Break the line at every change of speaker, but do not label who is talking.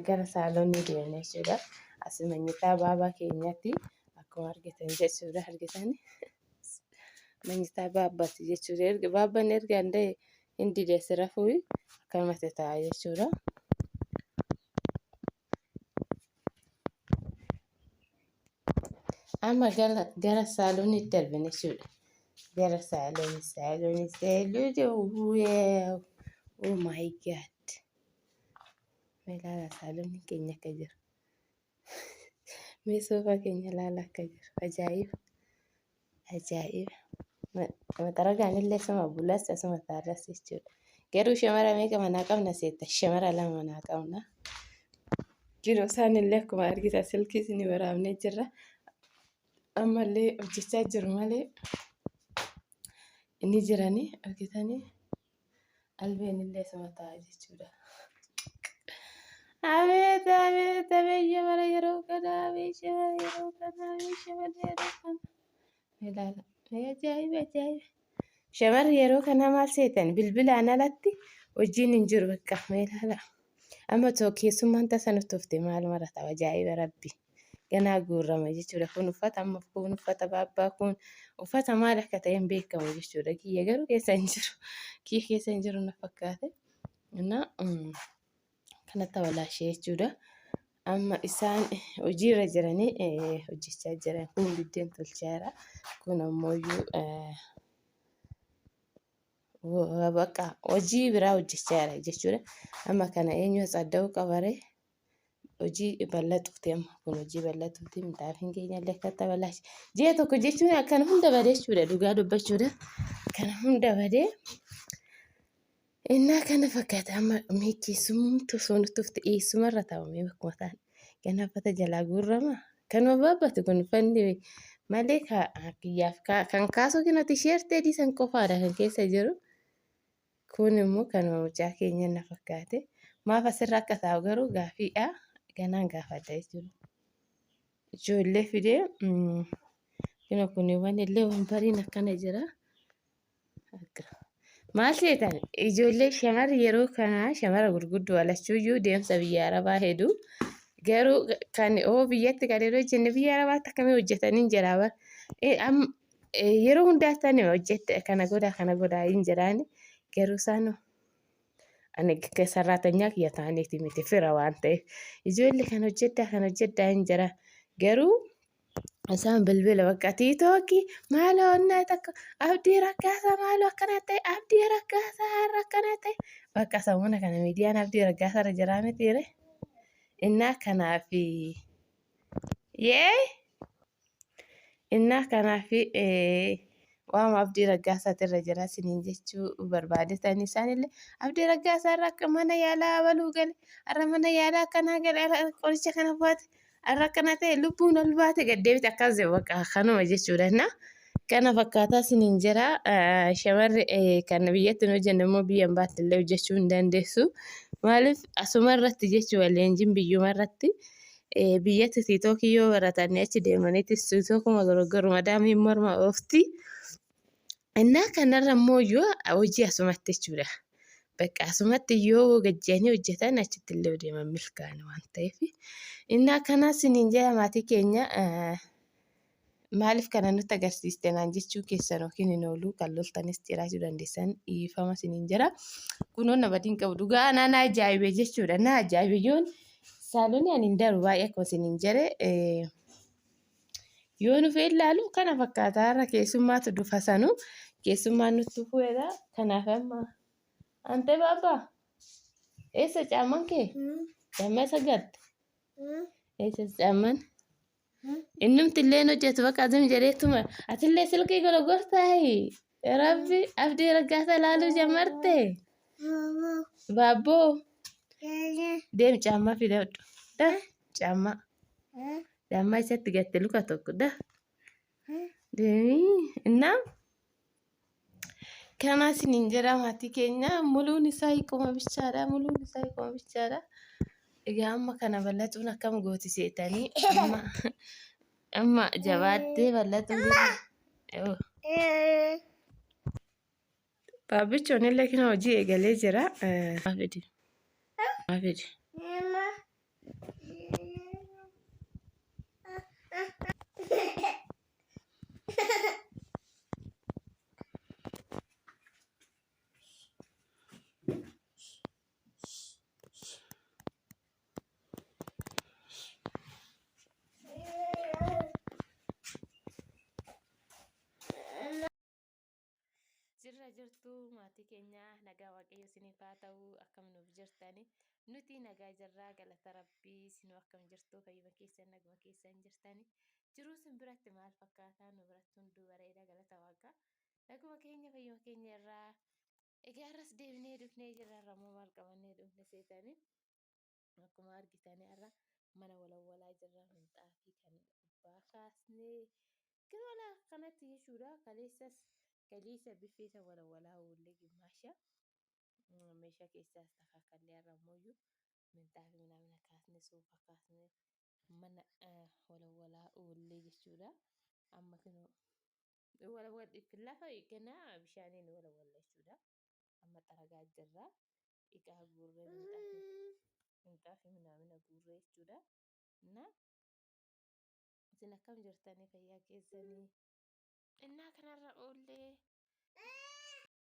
Gara saaloonii deemne jechuudha. As manyitaa baabaa keenyatti akkuma argitan jechuudha. Argitan manyitaa baabbaati jechuudha. Erga baabbaan erga hin ta'e hin dide as rafuu akkanumatti ta'a jechuudha. Amma gara saalooniitti darbine jechuudha. Gara saaloonii saaloonii saaloonii wow oh my god. Mee ilaalaa saalooniin keenya akka jiru. Mee soofaa keenya ilaala akka jiru. Ajaa'iba! Ajaa'iba! Maxaragaan illee asuma bulas asuma taarras jechuudha. Garuu shamara meeqa manaa qabna seetta? Shamara lama manaa qabna. Jiru isaan illee akkuma argitan silkii isin waraabnee jirra. Ammallee hojjechaa jiru malee inni jiranii argitanii. Albeen illee isuma ta'a jechuudha. Abeet abeet abeet shamara yeroo kana abeet shamara yeroo kana abeet shamara yeroo kana. Ilaala. Ajaa'iba ajaa'iba. Shamarri yeroo kana maal seetan bilbilaan alatti hojiin hin jiru bakka mee ilaala. Amma too keessummaan tasa nutti dhufte maal marata ajaa'iba rabbi. Ganaa guurrama jechuudha. Kun uffata amma kun uffata baabbaa kun uffata maal akka ta'e hin beekamu jechuudha. Kiyya garuu keessa hin jiru. Kiyya keessa hin jiru na fakkaate. Innaa kanatti awalaashee jechuudha. Amma isaan hojiirra jiranii hojjechaa jiran. Kun biddeen tolchaa jira. Kun ammoo bakka hojii biraa hojjechaa jira jechuudha. Amma kana eenyu tsadda'uu qabaree? Hojii bal'atuuti amma kun hojii bal'atuuti minxaafiin keenya illee akka tabalaashi. Ji'a tokko jechuun akkana hunda badee jechuudha dhugaa dubbachuudha. Kana hunda badee innaa kana fakkaata amma mee keessumtu osoo nutti dhufte eessumarra taa'u mee bakkuma ta'an ganaa uffata jalaa guurrama. Kanuma baabbatu kun uffanni malee kiyyaaf kan kaasuu kinoo tisheertii adii san qofaadha kan keessa jiru. Kun immoo kanuma mucaa keenya na fakkaate. Maaf asirra akka taa'u garuu gaaffiidha. Ganaan gaafadha jechuudha. Ijoollee fidee kinoo kuniiwwan illee wanbariin akkana jira. Maal seetan ijoollee shamarri yeroo kanaa shamara gurguddoo alachuuyyuu deemsa biyya arabaa hedu. Garuu kan oo biyyatti kan yeroo jenne biyya arabaatti akkamii hojjetanii hin jiraa bar. Yeroo hundaa tani hojjette kana godhaa kana godhaa hin jedhaani garuu isaan ani sarraatanyaa kiyya ta'aniiti miti fira waan ta'eef ijoollee kan hojjedhaa kan hojjedhaa hin jira garuu isaan bilbila bakka tiitookii maaloo onnaa takka abdii raggaasaa maaloo akkana ta'e abdii raggaasaa har'a akkana ta'e bakka sammuna kana miidiyaan abdii raggaasaa irra jiraa mitiire innaa kanaaf yee Innaa kanaaf waama Abdii Raggaasaati irra jira isiniin jechuu barbaadetan isaanillee Abdii Raggaasaa irra akka mana yaalaa abaluu gale har'a mana yaalaa akkanaa gale har'a qoricha kana baate har'a akkana ta'e lubbuun ol baate gad deebite akkas jedhu bakka kanuma jechuudha. Innaa kana fakkaataa isiniin jira shamarri kan biyyatti hin hojjenne immoo biyya hin baatti illee hojjechuu hin dandeessu. Maaliif asuma irratti jechuudha leenjiin biyyuma irratti. Biyyatti tiitookii yoo baratanii achi deemaniitis tiitookuma goroggoru madaamiin morma oofti. Innaa kanarra immoo yoo hojii asumatti jechuudha. Bakka asumatti yoo gajjanii hojjetan achitti illee deeman milkaa'an waan ta'eef. Innaa kanaas isiniin jedha maatii keenya Maaliif kana nutti agarsiiste naan jechuu keessan yookiin hin oolu kan loltanis jiraachuu dandeessan dhiifama isiniin jira. Kunoo na badiin qabu dhugaa anaa na ajaa'ibe jechuudha. Na ajaa'ibe yoon saalonii ani hin daru baay'ee akkuma isiniin jedhe yoo nufee ilaalu kana fakkaata har'a keessummaatu dhufa sanu keessummaan nutti dhufuudha. Kanaaf amma ante baabaa eessa caamman kee? Caammaa isa gatte? Eessa caamman? Innumti illee hin hojjetu bakka azim jedheetuma atillee silkii gorogortaayi rabbi abdii raggaasa laaluu jammarte baabboo deem caammaa fidadhu da caammaa caammaa isatti gatte luka tokko da deemii innaa Kanaa isiniin jedha maatii keenya muluun isaa hiikuma bichaadha muluun isaa hiikuma bichaadha. Egaa amma kana bal'atuun akkam gooti seetanii amma amma jabaattee bal'atuun Baabbichoon illee kina hojii eegalee jira. Maa fidi? Maa fidi? Jirra jirtu maatii keenya, nagaa Waaqayyo isiniif haa ta'u. Akkam nuuf jirtani? Nuti nagaa jirraa, galata Rabbii. Isinuu akkam jirtu? Fayyuma keessan, naguma keessan jirtani? Jiruu isin biratti maal fakkaataa? Nu biratti hunduu bareeda, galata Waaqaa. Naguma keenya, fayyuma keenya irraa. Egaa har'as deebinee dhufnee jirra. Har'a immoo maal qabannee dhufne seetanii? Akkuma argitanii har'a mana walawwalaa jirra. Minxaafii kan gubbaa kaasnee gara kanatti jechuudha. Kaleessas galiisa biffeeta walawwalaa oollee gimmaasha meeshaa keessaas takaakallee. Har'a ammoo minxaafii minaamina kaasnee, soofaa kaasnee mana walawwalaa oollee jechuudha. Amma kunoo walawwal lafa ganaa bishaaniin walawwalla jechuudha. Amma xaragaa jirra. Iqaa guurree, minxaafii minaamina guurree jechuudha. Na isin akkam jirtanii, fayyaa keessanii? Innaa kanarra oollee.